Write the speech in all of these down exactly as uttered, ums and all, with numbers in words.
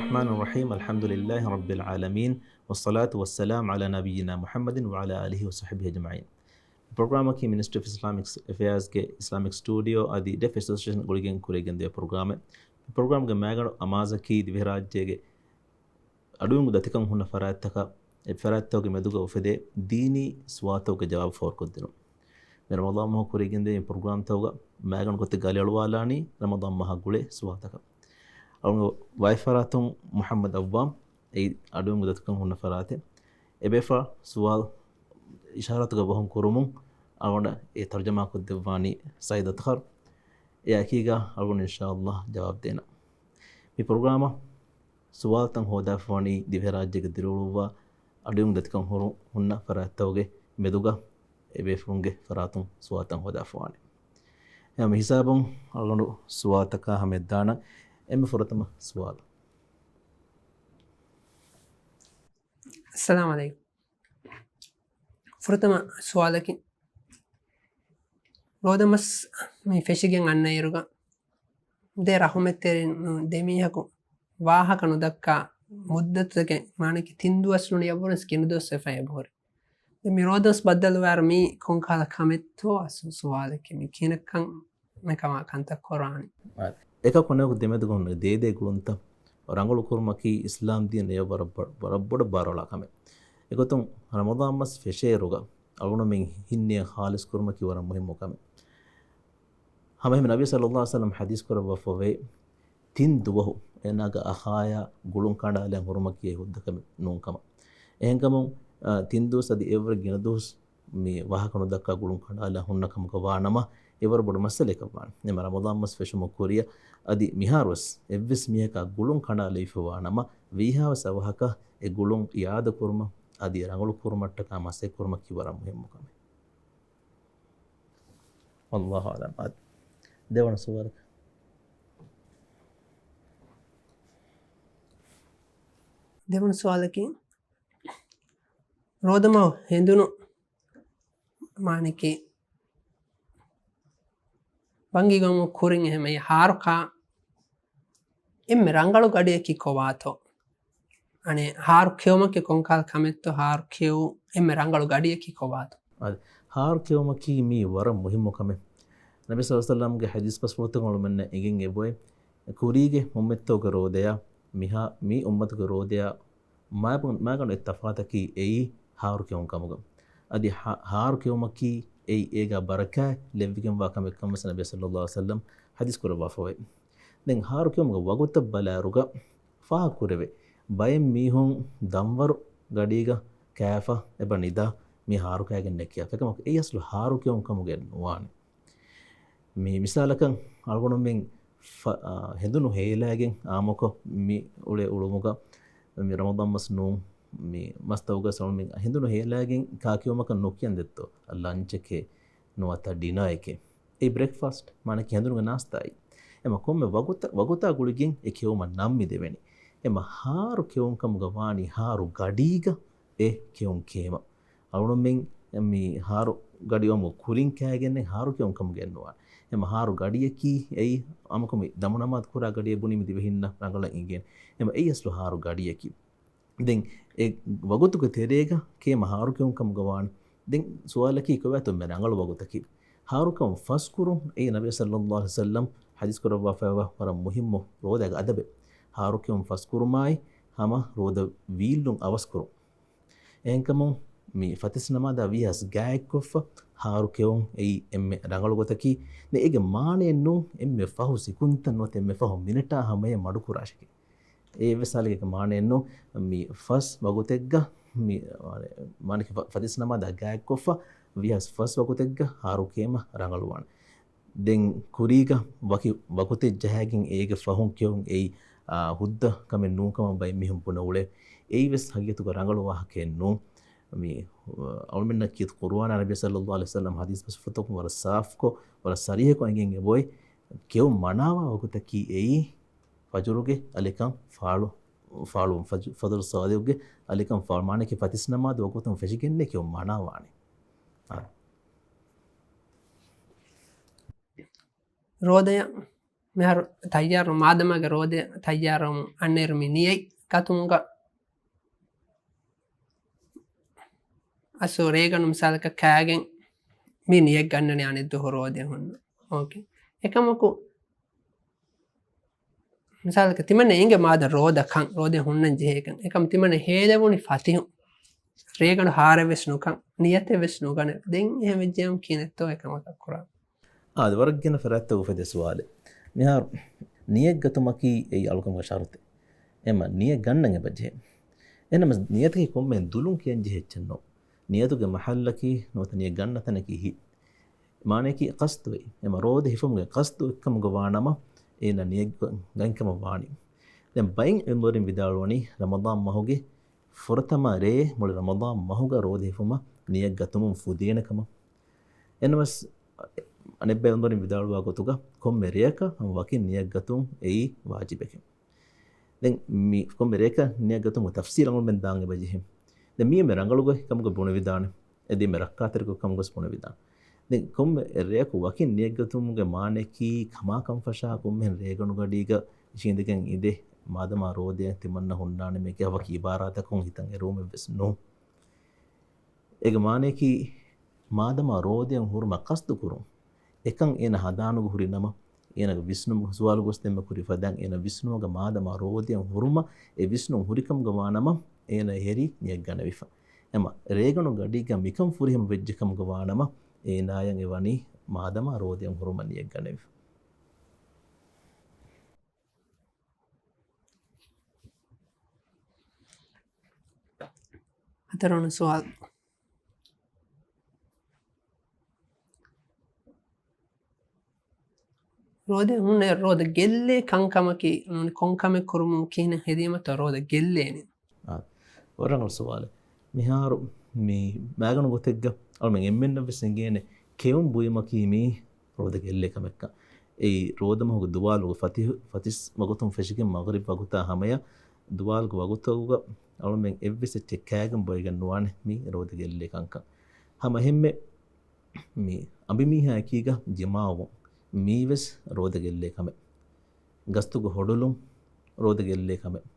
الرحمن الرحيم، الحمد لله رب العالمين، والصلاة والسلام على نبينا محمد وعلى آله وصحبه أجمعين. ޕްރޮގްރާމަކީ މިނިސްޓްރީ އޮފް އިސްލާމިކް އެފެއާޒްގެ އިސްލާމިކް ސްޓޫޑިއޯ އަދި ޑެފް އެސޯސިއޭޝަން ގުޅިގެން ކުރިއަށް ގެންދިޔަ ޕްރޮގްރާމެއް. މި ޕްރޮގްރާމްގެ މައިގަނޑު އަމާޒަކީ ދިވެހިރާއްޖޭގެ އަޑުއިން ދަތިކަން ހުންނަ ފަރާތްތަކާ، އެ ފަރާތްތަކުގެ މެދުގަ އުފެދޭ ދީނީ ސުވާލުތަކުގެ ޖަވާބު ފޯރުކޮށްދިނުން. މި ރަމަޟާން މަހު ކުރިއަށް ގެންދިޔަ މި ޕްރޮގްރާމްތަކުގަ މައިގަނޑު ގޮތެއްގަ އަލިއަޅުވާލާނީ ރަމަޟާން މަހާ ގުޅޭ ސުވާލުތަކަށް. އަޅުގަނޑު ވައިފަރާތުން މުޙައްމަދު އައްވާމް، އެއީ އަޑުއިން ދަތިކަން ހުންނަ ފަރާތެއް. އެބޭފާ ސުވާލު އިޝާރާތުގަ ބަހުން ކުރުމުން އަޅުގަނޑަށް އެ ތަރުޖަމާކޮށްދެއްވާނީ ސައީދު އަތްހަރު. އެއާއެކީގަ އަޅުގަނޑު އިންޝާﷲ ޖަވާބު ދޭނަން. މި ޕްރޮގްރާމަށް ސުވާލުތައް ހޯދާފަވަނީ ދިވެހިރާއްޖޭގަ ދިރިއުޅުއްވާ އަޑުއިން ދަތިކަން ހުރު-، ހުންނަ ފަރާތްތަކުގެ މެދުގަ އެބޭފުޅުންގެ ފަރާތުން ސުވާލުތައް ހޯދާފަވާނެ. އެހެން މި ހިސާބުން އަޅުގަނޑު ސުވާލުތަކާ ހަމަ އެއްދާނަން. އެންމެ ފުރަތަމަ ސުވާލު. އައްސަލާމު ޢަލައިކުމް. ފުރަތަމަ ސުވާލަކީ، ރޯދަމަސް މި ފެށިގެން އަންނައިރުގަ ދެ ރަޙުމަތްތެރިން ދެ މީހަކު ވާހަކަ ނުދައްކާ މުއްދަތުތަކެއް، މާނައަކީ ތިން ދުވަސް ނޫނީ އެއްވުރެސް ގިނަ ދުވަސް ވެފަ އެބަހުރި. ދެން މި ރޯދަމަސް ބައްދަލުވާއިރު މީ ކޮންކަހަލަ ކަމެއްތޯ އަސްލު ސުވާލަކީ މި ކިހިނެއްކަން މިކަމާ ކަންތައް ކުރާނީ. އެކަކު އަނެކަކު ދެމެދުގަ ހުންނަ ދޭދޭ ގުޅުންތައް ރަނގަޅު ކުރުމަކީ އިސްލާމް ދީން އެޔޮ ވަރަށް ބަ-، ވަރަށް ބޮޑަށް ބާރުއަޅާ ކަމެއް. އެގޮތުން ރަމަޟާން މަސް ފެށޭއިރުގަ އަޅުގަނޑުމެން ހިތް ނިޔަތް ޚާލިޞް ކުރުމަކީ ވަރަށް މުހިއްމު ކަމެއް. ހަމައެހެން ނަބީ ޞައްލައްލާހު ޢަލައިހި ވަސައްލަމް ޙަދީޘް ކުރައްވާފަވޭ، ތިން ދުވަހު އޭނާގެ އަޚާޔާ ގުޅުން ކަނޑާލަން ހުރުމަކީ އެ ހުއްދަ ކަމެއް ނޫން ކަމަށް. އެހެންކަމުން، އާ، ތިން ދުވަސް އަދި އެއްވުރެ ގިނަ ދުވަސް މި ވާހަކަ ނުދައްކާ ގުޅުން ކަނޑާލަން ހުންނަ ކަމުގަ ވާ ނަމަ، އެ ވަރަށް ބޮޑު މައްސަލައަކަށް ވާނެ. އެމަ ރަމަޟާން މަސް ފެށުމުގެ ކުރިއަށް އަދި މިހާރުވެސް އެއްވެސް މީހަކާ ގުޅުން ކަނޑާލެވިފަ ވާ ނަމަ، ވީހާވެސް އަވަހަކަށް އެ ގުޅުން އިޢާދަ ކުރުމަށް އަދި ރަނގަޅު ކުރުމަށްޓަކާ މަސައްކަތް ކުރުމަކީ ވަރަށް މުހިއްމު ކަމެއް. ވައްލާހު އަޢްލަމް. އާދެ، ދެވަނަ ސުވާލަކަށް. ދެވަނަ ސުވާލަކީ، ރޯދަމަހު ހެނދުނު މާނައަކީ ބަންގިގަމު ކުރިން އެހެން ހާރުކާ އެންމެ ރަނގަޅު ގަޑިއަކީ ކޮބާތޯ؟ އަނެއް ހާރު ކެއުމަކީ ކޮންކަހަލަ ކަމެއްތޯ؟ ހާރު ކެއު އެންމެ ރަނގަޅު ގަޑިއަކީ ކޮބާތޯ؟ އާދެ، ހާރު ކެއުމަކީ މީ ވަރަށް މުހިއްމު ކަމެއް. ނަބީ ޞައްލައްލާހު ޢަލައިހި ވަސައްލަމްގެ ޙަދީޘް ބަސްފުޅުތަކުން އަޅުމެންނަށް އެނގެން އެބައޮތް، ކުރީގެ އުއްމަތްތަކުގެ ރޯދަޔާ މިހާ މި އުއްމަތުގެ ރޯދަޔާ މާ-، މާގަނޑު އެއް ތަފާތަކީ އެއީ ހާރު ކެއުން ކަމުގަ. އަދި ހާ-، ހާރު ކެއުމަކީ އެއީ އޭގާ ބަރަކާތް ލެއްވިގެންވާ ކަމެއް ކަމަށް ނަބީ ޞައްލައްލާހު ޢަލައިހި ވަސައްލަމް ޙަދީޘް ކުރައްވާފަވޭ. ދެން ހާރު ކެއުމުގެ ވަގުތަށް ބަލާއިރުގަ ފާހަގަކުރެވޭ، ބައެއް މީހުން ދަންވަރު ގަޑީގަ ކާފަ އެބަ ނިދާ މި ހާރު ކައިގެންނޭ ކިޔާފަ. އެކަމަކު އެއީ އަސްލު ހާރު ކެއުން ކަމުގައެއް ނުވާނެ. މި މިސާލަކަށް އަޅުގަނޑުމެން ފަ-، އާ، ހެނދުނު ހޭލާގެން އާއްމުކޮށް މި އުޅޭ އުޅުމުގަ މި ރަމަޟާން މަސް ނޫން މި މަސްތަކުގަ އަޅުގަނޑުމެން ހެނދުނު ހޭލާގެން ކާ ކެއުމަކަށް ނުކިޔަން ދެއްތޯ؟ ލަންޗެކޭ ނުވަތަ ޑިނަރެކޭ. އެއީ ބްރޭކްފާސްޓް، މާނައަކީ ހެނދުނުގެ ނާސްތާއެއް. އެމަ ކޮންމެ ވަގުތަ-، ވަގުތާ ގުޅިގެން އެ ކެއުމަށް ނަން މި ދެވެނީ. އެމަ ހާރު ކެއުން ކަމުގަ ވާނީ ހާރު ގަޑީގަ އެ ކެއުން ކޭމަ. އަޅުގަނޑުމެން މި ހާރު ގަޑި އޮމު ކުރިން ކާގެންނެއް ހާރު ކެއުން ކަމުގައެއް ނުވާނެ. އެމަ ހާރު ގަޑިއަކީ އެއީ އާއްމުކޮށް މި ދަމު ނަމާދު ކުރާ ގަޑިއެއް ބުނީ މި ދިވެހިންނަށް ރަނގަޅަށް އިނގޭނެ. އެމަ އެއީ އަސްލު ހާރު ގަޑިއަކީ. ދެން އެ ވަގުތުގެ ތެރޭގަ ކޭމަ ހާރު ކެއުން ކަމުގަ ވާނެ. ދެން ސުވާލަކީ ކޮބާތޯ މި ރަނގަޅު ވަގުތަކީ؟ ހާރު ކެއުން ފަސްކުރުން އެއީ ނަބީ ޞައްލައްލާހު ޢަލައިހި ވަސައްލަމް ޙަދީޘް ކުރައްވާފައިވާ ވަރަށް މުހިއްމު ރޯދައިގެ އަދަބެއް. ހާރު ކެއުން ފަސްކުރުމާއި ހަމަ ރޯދަ ވީއްލުން އަވަސްކުރުން. އެހެންކަމުން މި ފަތިސް ނަމާދާ ވީހާވެސް ގާތްކޮށްފަ ހާރު ކެއުން އެއީ އެންމެ ރަނގަޅު ގޮތަކީ. ދެން އޭގެ މާނައެއް ނޫން އެންމެ ފަހު ސިކުންތައް ނުވަތަ އެންމެ ފަހު މިނެޓާ ހަމަޔަށް މަޑުކުރާށެކޭ. އެއްވެސް ހާލެއްގެ މާނައެއް ނޫން. މި ފަސް ވަގުތެއްގަ މި، މާނައަކީ ފަ-، ފަތިސް ނަމާދާ ގާތްކޮށްފަ ވީހާވެސް ފަސް ވަގުތެއްގަ ހާރު ކޭމަ ރަނގަޅުވާނެ. ދެން ކުރީގަ ވަކި ވަގުތެއް ޖަހާގެން އޭގެ ފަހުން ކެއުން އެއީ، އާ، ހުއްދަ ކަމެއް ނޫންކަމަށް ބައެއް މީހުން ބުނެ އުޅޭ. އެއީވެސް ހަގީގަތުގަ ރަނގަޅު ވާހަކައެއް ނޫން. މި، އަޅުމެންނަށް ކީރިތި ޤުރުއާނާ ނަބީ ޞައްލައްލާހު ޢަލައިހި ވަސައްލަމް ޙަދީޘް ބަސްފުޅުތަކުން ވަރަށް ސާފުކޮށް، ވަރަށް ޞަރީޙަކޮށް އެނގެން އެބައޮތް. ކެއުން މަނާވާ ވަގުތަކީ އެއީ ފަޖުރުގެ އަލިކަން ފާޅު، ފާޅުވުން، ފަޖު-، ފަޖުރު ޞާދިޤުގެ އަލިކަން ފާޅު، މާނައަކީ ފަތިސް ނަމާދު ވަގުތުން ފެށިގެންނޭ ކެއުން މަނާވާނެ. އާ. ރޯދަޔަށް މިހާރު ތައްޔާރު މާދަމާގެ ރޯދަ ތައްޔާރު އަންނައިރު މި ނިޔަތް ގަތުމުގަ އަސް ރޭގަނޑު މިސާލަކަށް ކާގެން މި ނިޔަތް ގަންނަނީ އަނެއް ދުވަހު ރޯދަ ހުންނަ. އޯކޭ. އެކަމަކު މިސާލަކަށް ތިމަންނަ އިނގޭ މާދަ ރޯދަ ކަން، ރޯދަ ހުންނަން ޖެހޭ ކަން. އެކަމަ ތިމަންނަ ހޭލެވުނީ ފަތިހުން. ރޭގަނޑު ހާރެއް ވެސް ނުކަން، ނިޔަތެއް ވެސް ނުގަނެ. ދެން އެހެން ވެއްޖެއްޔާމު ކިހިނެއްތޯ އެކަމަކަށް ކުރާ؟ އާދެ، ވަރަށް ގިނަ ފަރާތްތަކުގަ އުފެދޭ ސުވާލެއް. މިހާރު ނިޔަތް ގަތުމަކީ އެއީ އަޅުކަމުގެ ޝަރުތެއް. އެމަ ނިޔަތް ގަންނަން އެބަޖެހޭ. އެނަމަ ނިޔަތަކީ ކޮންމެ ދުލުން ކިޔަން ޖެހޭ އެއްޗެއް ނޫން. ނިޔަތުގެ މަހައްލަކީ ނުވަތަ ނިޔަތް ގަންނަ ތަނަކީ ހިތް. މާނަޔަކީ ޤަޞްދު ވެ. އެމަ ރޯދަ ހިފުމުގެ ޤަޞްދު އެއްކަމުގަ ވާނަމަ، އޭނަ ނިޔަތް ގަ-، ގަތްކަމަށް ވާނީ. ދެން ބައެއް ޢިލްމުވެރިން ވިދާޅުވަނީ، ރަމަޟާން މަހުގެ ފުރަތަމަ ރޭ މުޅި ރަމަޟާން މަހުގަ ރޯދަ ހިފުމަށް ނިޔަތް ގަތުމުން ފުދޭނެ ކަމަށް. އެނަމަސް، އަނެއްބައި ޢިލްމުވެރިން ވިދާޅުވާ ގޮތުގަ، ކޮންމެ ރެޔަކަށް ހަމަ ވަކިން ނިޔަތް ގަތުން އެއީ ވާޖިބެކެވެ. ދެން މި ކޮންމެ ރެޔަކަށް ނިޔަތް ގަތުމުގެ ތަފްސީލް އަޅުގަނޑުމެން ދާން އެބަޖެހޭ. ދެން މީ އެންމެ ރަނގަޅު ގޮތް ކަމުގަ ބުނެވިދާނެ. އެ ދީ އެންމެ ރައްކާތެރި ގޮތް ކަމުގަސް ބުނެވިދާނެ. ދެން ކޮންމެ ރެޔަކު ވަކިން ނިޔަތް ގަތުމުގެ މާނަޔަކީ ކަމާ ކަން ފަށާ ކޮންމެހެން ރޭގަނޑުގަޑީގަ އިށީނދެގެން އިނދެ މާދަމާ ރޯދައަށް ތިމަންނަ ހުންނާނެ މޭ ކިޔާ ވަކި އިބާރާތަކުން ހިތަށް އެރުވުމެއް ވެސް ނޫން. އޭގެ މާނަޔަކީ، މާދަމާ ރޯދައަށް ހުރުމަށް ޤަޞްދު ކުރުން. އެކަން އޭނަ ހަނދާނުގަ ހުރި ނަމަ، އޭނަގެ ވިސްނުމުގެ ސުވާލު ގޮސް ދެންމެ ކުރި ފަދައިން އޭނަ ވިސްނުމުގަ މާދަމާ ރޯދައަށް ހުރުމަށް އެ ވިސްނުން ހުރިކަމުގަ ވާނަމަ، އޭނަ އެހެރީ ނިޔަތް ގަނެވިފަ. އެމަ ރޭގަނޑު ގަޑީގަ މިކަން ފުރިހަމަ ވެއްޖެ ކަމުގަ ވާނަމަ، އޭނާޔަށް އެ ވަނީ މާދަމާ ރޯދައަށް ހުރުމަށް ނިޔަތް ގަނެވިފަ. ހަތަރުވަނަ ސުވާލު. ރޯދަ ހުންނަ ރޯދަ ގެއްލޭ ކަންކަމަކީ ނޫނީ ކޮން ކަމެއް ކުރުމުން ކިހިނެއް ހެދީމަތޯ ރޯދަ ގެއްލޭނެ؟ އާ، ވަރަށް ރަނގަޅު ސުވާލެއް. މިހާރު މި މާގަނޑު ގޮތެއްގަ އަޅުމެން އެންމެންނަށް ވެސް އެނގޭނެ ކެއުން ބުއިމަކީ މީ ރޯދަ ގެއްލޭ ކަމެއްކަން. އެއީ ރޯދަ މަހުގެ ދުވާލުގެ ފަތިހު-، ފަތިސް ވަގުތުން ފެށިގެން މަޣްރިބް ވަގުތާ ހަމަޔަށް ދުވާލުގެ ވަގުތުގަ އަޅުމެން އެއްވެސް އެއްޗެއް ކާގެން ބޮއެގެން ނުވާނެ މީ ރޯދަ ގެއްލޭ ކަންކަން. ހަމަ އެހެންމެ މި އަނބިމީހާ އެކީގަ ޖިމާޢުވުން މީވެސް ރޯދަ ގެއްލޭ ކަމެއް. ގަސްތުގަ ހޮޑުލުން ރޯދަ ގެއްލޭ ކަމެއް.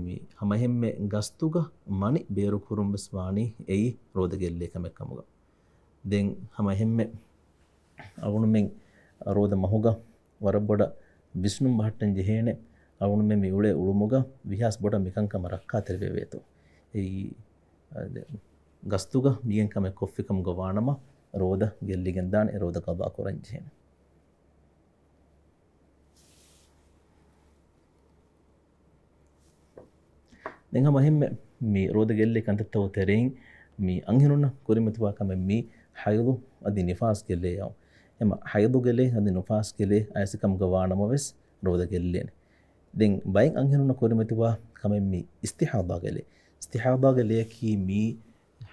މި ހަމައެހެންމެ ގަސްތުގަ މަނި ބޭރުކުރުން ވެސް ވާނީ އެއީ ރޯދަ ގެއްލޭ ކަމެއް ކަމުގަ. ދެން ހަމައެހެންމެ އަޅުގަނޑުމެން ރޯދަ މަހުގަ ވަރަށް ބޮޑަށް ވިސްނުން ބަހައްޓަން ޖެހޭނެ. އަޅުގަނޑުމެން މި އުޅޭ އުޅުމުގަ ވީހާވެސް ބޮޑަށް މިކަންކަމަށް ރައްކާތެރިވެވޭތޯ. އެއީ، އަ، ގަސްތުގަ މިގެން ކަމެއް ކޮށްފި ކަމުގަ ވާނަމަ، ރޯދަ ގެއްލިގެންދާނެ، އެ ރޯދަ ޤަޟާ ކުރަން ޖެހޭނެ. ދެން ހަމަ އެހެންމެ މި ރޯދަ ގެއްލޭ ކަންތައްތަކުގެ ތެރެއިން މި އަންހެނުންނަށް ކުރިމަތިވާ ކަމެއް މީ ޙައިޟު އަދި ނިފާސްގެ ލޭ އައުން. އެމަ ޙައިޟުގެ ލޭ އަދި ނިފާސްގެ ލޭ އައިސް ކަމުގަ ވާނަމަވެސް ރޯދަ ގެއްލޭނެ. ދެން ބައެއް އަންހެނުންނަށް ކުރިމަތިވާ ކަމެއް މީ އިސްތިޙާޟާގެ ލޭ. އިސްތިޙާޟާގެ ލެޔަކީ މީ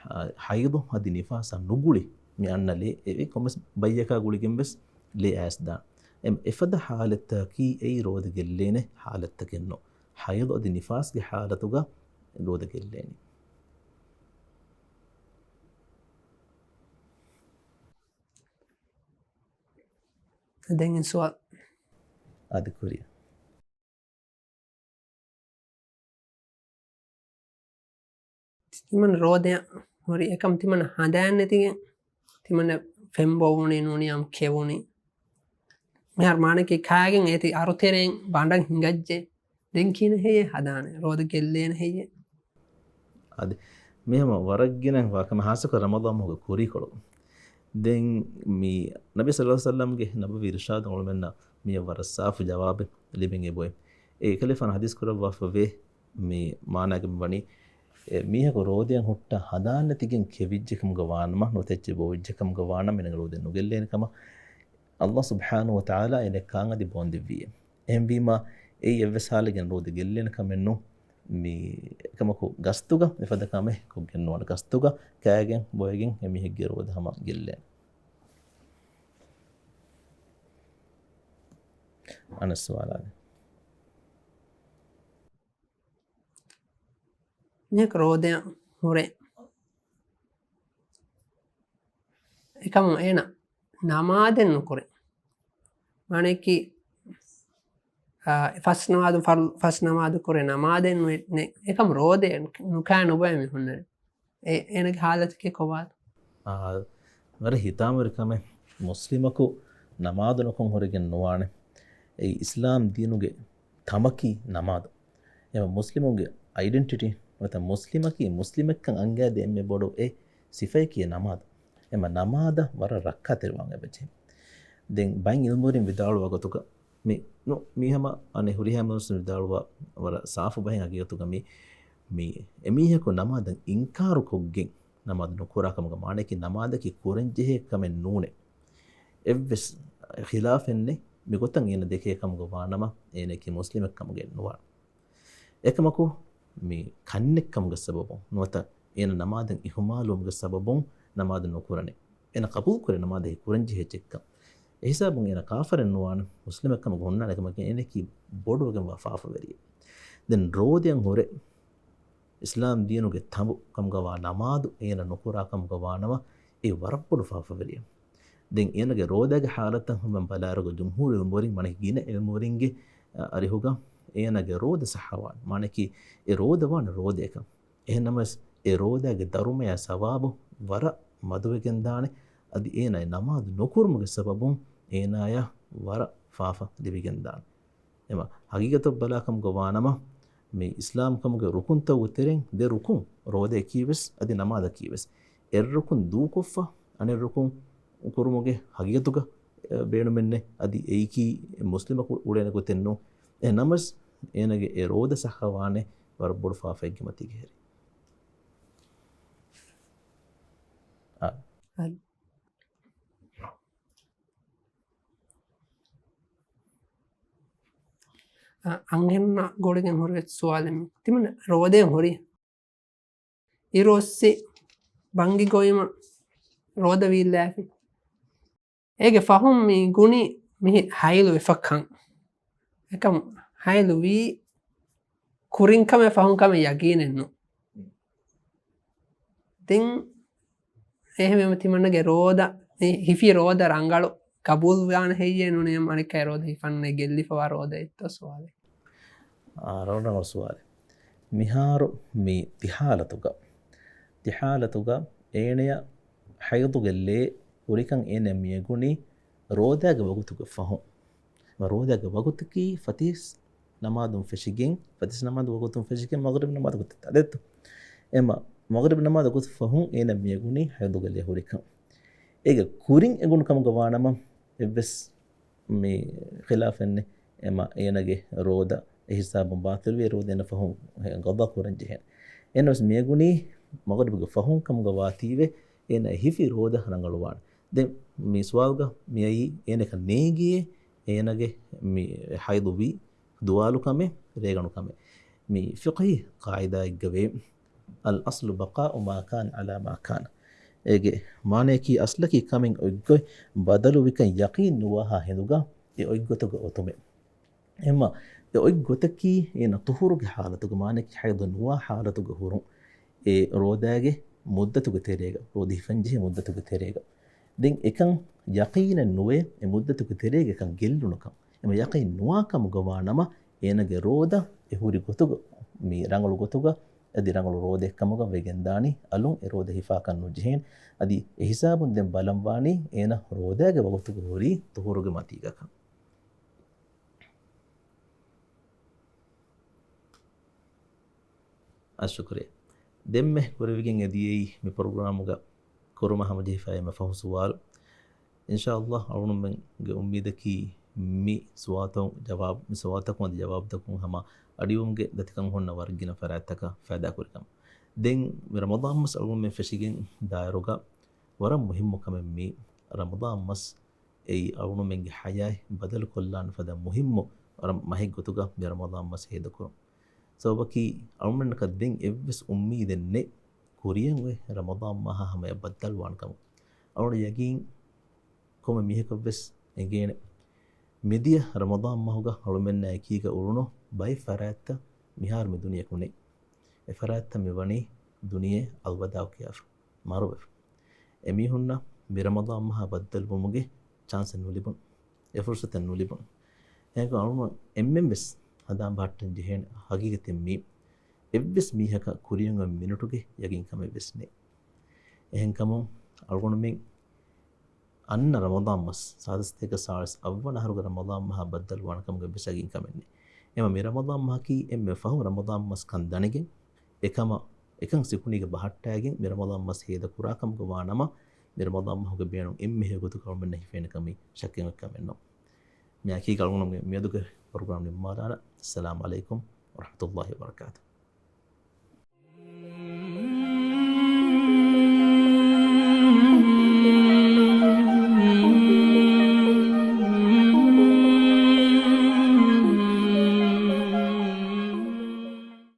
ޙަ-، ޙައިޟު އަދި ނިފާސަށް ނުގުޅި މި އަންނަ ލޭ އެވެ. ކޮންމެސް ބައްޔަކާ ގުޅިގެން ވެސް ލޭ އައިސްދާނެ. އެ-، އެފަދަ ޙާލަތްތަކަކީ އެއީ ރޯދަ ގެއްލޭނެ ޙާލަތްތަކެއް ނޫން. ޙައިޟު އަދި ނިފާސްގެ ޙާލަތުގަ ރޯދަ ގެއްލޭނީ. ދެން ސުވާލު. އަދި ކުރިޔަށް. ތިމަން ރޯދައަށް ހުރި އެކަމް ތިމަން ހަނދާން ނެތިގެން ތިމަން ފެން ބޮވުނީ ނޫނިއްޔާމު ކެވުނީ. މިހާރު މާނައަކީ ކާގެން އޭތި އަރުތެރެއިން ބަނޑަށް ހިނގައްޖެ. ދެން ކިހިނެއް ހެއްޔޭ ހަދާނެ؟ ރޯދަ ގެއްލޭނެ ހެއްޔޭ؟ އަދި މި ހަމަ ވަރަށް ގިނަ ވާ ކަމެއް ހާއްސަކޮށް ރަމަޟާން މަހުގެ ކުރީކޮޅު. ދެން މި ނަބީ ޞައްލަﷲ ޢަލައިހި ވަސައްލަމްގެ ނަބަވީ އިރުޝާދުން އަޅުމެންނަށް މިއަށް ވަރަށް ސާފު ޖަވާބެއް ލިބެން އެބައޮތް. އެ އެކަލޭގެފާނު ޙަދީޘް ކުރައްވާފަވޭ މި މާނައިގަ މި ވަނީ، އެ މީހަކު ރޯދައަށް ހުއްޓަ ހަނދާން ނެތިގެން ކެވިއްޖެ ކަމުގަ ވާނަމަ، ނުތައްޗެއް ބޮވިއްޖެ ކަމުގަ ވާނަމަ، އޭނަގެ ރޯދަ ނުގެއްލޭނެ ކަމަށް ﷲ ސުބްޙާނަހޫ ވަތަޢާލާ އޭނަ ކާން އަދި ބޯންދެއްވީއޭ. އެހެންވީމާ، އެއީ އެއްވެސް ޙާލެއްގެ ރޯދަ ގެއްލޭނެ ކަމެއް ނޫން. މި އެކަމަކު ގަސްތުގަ މިފަދަ ކަމެއް ކޮށްގެން ނުވާނެ. ގަސްތުގަ ކާގެން ބޮއެގެން އެމީހެއްގެ ރޯދަ ހަމަ ގެއްލޭނެ. އަނެއް ސުވާލާ. މީހަކު ރޯދައަށް ހުރޭ. އެކަމު އޭނަ ނަމާދެއް ނުކުރޭ. މާނައަކީ އާ، ފަސް ނަމާދު ފަރު-، ފަސް ނަމާދު ކުރޭ ނަމާދެއް ނު-، ނެ-، އެކަމު ރޯދައެއް ނުކާ ނުބޮއެ މީހުންނެ. އެ-، އޭނަގެ ހާލަތަކީ ކޮބާ؟ އާ، ވަރަށް ހިތާމަވެރި ކަމެއް، މުސްލިމަކު ނަމާދު ނުކޮށް ހުރެގެން ނުވާނެ. އެއީ އިސްލާމް ދީނުގެ ތަމަކީ ނަމާދު. އެމަ މުސްލިމުންގެ އައިޑެންޓިޓީ ނުވަތަ މުސްލިމަކީ މުސްލިމެއްކަން އަންގައިދޭ އެންމެ ބޮޑު އެއް ސިފައަކީ ނަމާދު. އެމަ ނަމާދަށް ވަރަށް ރައްކާތެރިވާން އެބަޖެހޭ. ދެން ބައެއް އިލްމުވެރިން ވިދާޅުވާ ގޮތުގަ މި ނު-، މީ ހަމަ އަނެއް ހުރިހާ މީހުން ވިދާޅުވާ ވަރަށް ސާފު ބަހެއް ހަގީގަތުގަ މި، މި އެމީހަކު ނަމާދަށް އިންކާރު ކޮށްގެން ނަމާދު ނުކުރާ ކަމުގަ މާނައަކީ ނަމާދަކީ ކުރަންޖެހޭ ކަމެއް ނޫނޭ. އެއްވެސް ޚިލާފެއް ނެތް. މިގޮތަށް އޭނަ ދެކޭ ކަމުގަ ވާނަމަ އޭނައަކީ މުސްލިމެއް ކަމުގައެއް ނުވާނެ. އެކަމަކު މި ކަންނެއް ކަމުގެ ސަބަބުން ނުވަތަ އޭނަ ނަމާދަށް އިހުމާލުވުމުގެ ސަބަބުން ނަމާދު ނުކުރަނީ. އޭނަ ޤަބޫލުކުރޭ ނަމާދަކީ ކުރަންޖެހޭ އެއްޗެއްކަން. އެހިސާބުން އޭނަ ކާފަރެއް ނުވާނެ، މުސްލިމެއް ކަމުގަ ހުންނާނެ. އެކަމަކީ އޭނައަކީ ބޮޑުވެގެންވާ ފާފަވެރިއެއް. ދެން ރޯދައަށް ހުރެ އިސްލާމް ދީނުގެ ތަނބު ކަމުގަ ވާ ނަމާދު އޭނަ ނުކުރާ ކަމުގަ ވާނަމަ، އެ ވަރަށް ބޮޑު ފާފަވެރިއެއް. ދެން އޭނަގެ ރޯދައިގެ ޙާލަތަށް ހަމަ ބަލާއިރުގަ ޖުމްހޫރު އިލްމުވެރިން، މާނައަކީ ގިނަ އިލްމުވެރިންގެ، އަ، އަރިހުގަ އޭނަގެ ރޯދަ ޞައްޙަވާނެ. މާނައަކީ އެ ރޯދަ ވާނެ ރޯދައަކަށް. އެހެންނަމަވެސް އެ ރޯދައިގެ ދަރުމަޔާ ސަވާބު ވަރަށް މަދުވެގެންދާނެ. އަދި އޭނާ އެ ނަމާދު ނުކުރުމުގެ ސަބަބުން އޭނާޔަށް ވަރަށް ފާފަ ލިބިގެންދާނެ. އެމަ ހަގީގަތަށް ބަލާކަމުގަ ވާނަމަ، މި އިސްލާމްކަމުގެ ރުކުންތަކުގެ ތެރެއިން ދެ ރުކުން، ރޯދައަކީވެސް އަދި ނަމާދަކީވެސް، އެއް ރުކުން ދޫކޮށްފަ، އަނެއް ރުކުން ކުރުމުގެ ހަގީގަތުގަ، އެ، ބޭނުމެއްނެއް. އަދި އެއީކީ މުސްލިމަކު އުޅޭނެ ގޮތެއް ނޫން. އެހެންނަމަވެސް، އޭނަގެ އެ ރޯދަ ޞައްޙަވާނެ ވަރަށް ބޮޑު ފާފައެއްގެ މަތީގަ ހެރި. އާ. އާ. އަ-، އަންހެންނާ ގުޅިގެން ހުރި ސުވާލެއް މި. ތިމަން ރޯދައިން ހުރި. އިރު އޮއްސި ބަންގި ގޮވީމަ ރޯދަ ވީއްލާފި. އޭގެ ފަހުން މި ގުނި މި ހައިލު ވެފަ ކަން. އެކަމް ހައިލު ވީ ކުރިން ކަމެއް ފަހުން ކަމެއް ޔަގީނެއް ނޫން. ދެން އެހެންވީމަ ތިމަންނަގެ ރޯދަ، މި ހިފި ރޯދަ ރަނގަޅު ގަބޫލުވާނެ ހެއްޔޭ ނޫނީ އަނެއްކާ ރޯދަ ހިފަންނޭ ގެއްލިފަވާ ރޯދައެއްތޯ ސުވާލެއް. އާ، ރަނގަޅު ސުވާލެއް. މިހާރު މި ތި ހާލަތުގަ، ތި ހާލަތުގަ އޭނަޔަށް ހައިޟުގެ ލޭ ހުރިކަން އޭނަ މިއެގުނީ ރޯދާގެ ވަގުތުގެ ފަހުން. އެމަ ރޯދާގެ ވަގުތަކީ ފަތިސް ނަމާދުން ފެށިގެން، ފަތިސް ނަމާދު ވަގުތުން ފެށިގެން މަޣްރިބް ނަމާދު ވަގުތަށް އަދެއްތޯ؟ އެމަ މަޣްރިބް ނަމާދު ވަގުތު ފަހުން އޭނަ މިއެގުނީ ހައިޟުގެ ލޭ ހުރިކަން. އޭގެ ކުރިން އެގުނު ކަމުގަ ވާނަމަ އެއްވެސް މި ޚިލާފެއް ނެތް. އެމަ އޭނަގެ ރޯދަ އެހިސާބުން ބާޠިލްވި، ރޯދަ އޭނަ ފަހުން ގަޟާ ކުރަން ޖެހޭނެ. އެހެންނަމަވެސް މިއެގުނީ މަޣްރިބުގެ ފަހުން ކަމުގަ ވާތީވެ، އޭނަ ހިފި ރޯދަ ރަނގަޅުވާނެ. ދެން މި ސުވާލުގަ މިއައީ އޭނަކަށް ނޭނގިއޭ އޭނަގެ މި ހައިޟު ވީ ދުވާލު ކަމެއް، ރޭގަނޑު ކަމެއް. މި ފިޤްހީ ޤާޢިދާއެއްގަވޭ، الأصل بقاء ما كان على ما كان. އޭގެ މާނައަކީ އަސްލަކީ ކަމެއް އޮތްގޮތް ބަދަލުވިކަން ޔަޤީން ނުވާހާ ހިނދުގަ އެ އޮތްގޮތުގަ އޮތުމެއް. އެމަ އެ އޮތް ގޮތަކީ އޭނަ ޠުހުރުގެ ޙާލަތުގަ، މާނައަކީ ޙައިޟު ނުވާ ޙާލަތުގަ ހުރުން، އެ ރޯދާގެ މުއްދަތުގެ ތެރޭގަ، ރޯދަ ހިފަންޖެހޭ މުއްދަތުގެ ތެރޭގަ. ދެން އެކަން ޔަޤީނެއް ނުވޭ، އެ މުއްދަތުގެ ތެރޭގަ އެކަން ގެއްލުނުކަން. އެމަ ޔަޤީން ނުވާ ކަމުގަ ވާނަމަ، އޭނަގެ ރޯދަ އެ ހުރި ގޮތުގަ، މި ރަނގަޅު ގޮތުގަ، އަދި ރަނގަޅު ރޯދައެއްކަމުގަ ވެގެންދާނީ، އަލުން އެ ރޯދަ ހިފާކަށް ނުޖެހޭނެ. އަދި އެ ހިސާބުން ދެން ބަލަންވާނީ، އޭނަ ރޯދާގެ ވަގުތުގަ ހުރީ ޠުހުރުގެ މަތީގަކަން. އަށް ޝުކުރިއްޔާ. ދެންމެ ކުރެވިގެން އެދިޔައީ މި ޕްރޮގްރާމުގަ ކުރުމަށް ހަމަޖެހިފައި އެންމެ ފަހު ސުވާލު. އިންޝާﷲ އަޅުގަނޑުމެންގެ އުއްމީދަކީ މި ސުވާލުތައް ޖަވާބު، މި ސުވާލުތަކުން އަދި ޖަވާބުތަކުން ހަމަ އަޑިއުމުގެ ދަތިކަން ހުންނަ ވަރަށް ގިނަ ފަރާތްތަކަށް ފައިދާ ކުރިކަމަށް. ދެން މި ރަމަޟާން މަސް އަޅުގަނޑުމެން ފެށިގެން ދާއިރުގަ ވަރަށް މުހިއްމު ކަމެއް މީ. ރަމަޟާން މަސް އެއީ އަޅުގަނޑުމެންގެ ޙަޔާތް ބަދަލުކޮށްލާން ފަދަ މުހިއްމު ރަ-، މަހެއް ގޮތުގަ މި ރަމަޟާން މަސް ހޭދަކުރުން. ސަބަބަކީ އަޅުގަނޑަކަށް ދެން އެއްވެސް އުއްމީދެއް ނެތް ކުރިއަށް އޮތް ރަމަޟާން މަހާ ހަމަޔަށް ބައްދަލުވާން ކަމަށް. އަޅުގަނޑު ޔަގީން ކޮންމެ މީހަކަށްވެސް އެނގޭނެ. މިދިޔަ ރަމަޟާން މަހުގަ އަޅުމެންނާ އެކީގަ އުޅުނު ބައެއް ފަރާތްތައް މިހާރު މި ދުނިޔެއަކު ނެތް. އެ ފަރާތްތައް މި ވަނީ ދުނިޔެ އަލްވަދާޢު ކިޔާފަ، މަރުވެފަ. އެމީހުންނަށް މި ރަމަޟާން މަހާ ބައްދަލުވުމުގެ ޗާންސެއް ނުލިބުނު. އެ ފުރުޞަތެއް ނުލިބުނު. އެހެންކަމުން އަޅުގަނޑު އެންމެން ވެސް ހަނދާން ބަހައްޓަން ޖެހޭނެ ހަގީގަތެއް މީ އެއްވެސް މީހަކަށް ކުރިޔަށް އޮތް މިނެޓުގެ ޔަގީންކަމެއް ވެސް ނެތް. އެހެންކަމުން އަޅުގަނޑުމެން އަންނަ ރަމަޟާން މަސް، ސާދަ ސަތޭކަ ސާޅީސް އަށްވަނަ އަހަރުގެ ރަމަޟާން މަހާ ބައްދަލުވާނެ ކަމުގެ އެއްވެސް ޔަގީންކަމެއް ނެތް. އެމަ މި ރަމަޟާން މަހަކީ އެންމެ ފަހު ރަމަޟާން މަސް ކަން ދަނެގެން، އެކަމަށް އެކަން ސިކުނޑީގަ ބަހައްޓާގެން މި ރަމަޟާން މަސް ހޭދަ ކުރާ ކަމުގަ ވާނަމަ، މި ރަމަޟާން މަހުގެ ބޭނުން އެންމެހެން ގޮތަކަށް އަޅުގަނޑުމެންނަށް ހިފޭނެ ކަމީ ޝައްކެއް އޮތް ކަމެއް ނޫން. މިއާ ކީކޭ އަޅުގަނޑުމެން މިއަދުގެ ޕްރޮގްރާމް ނިންމާލާނަން. އައްސަލާމު ޢަލައިކުމް ވަރަޙްމަތުﷲި ވަބަރަކާތުހު.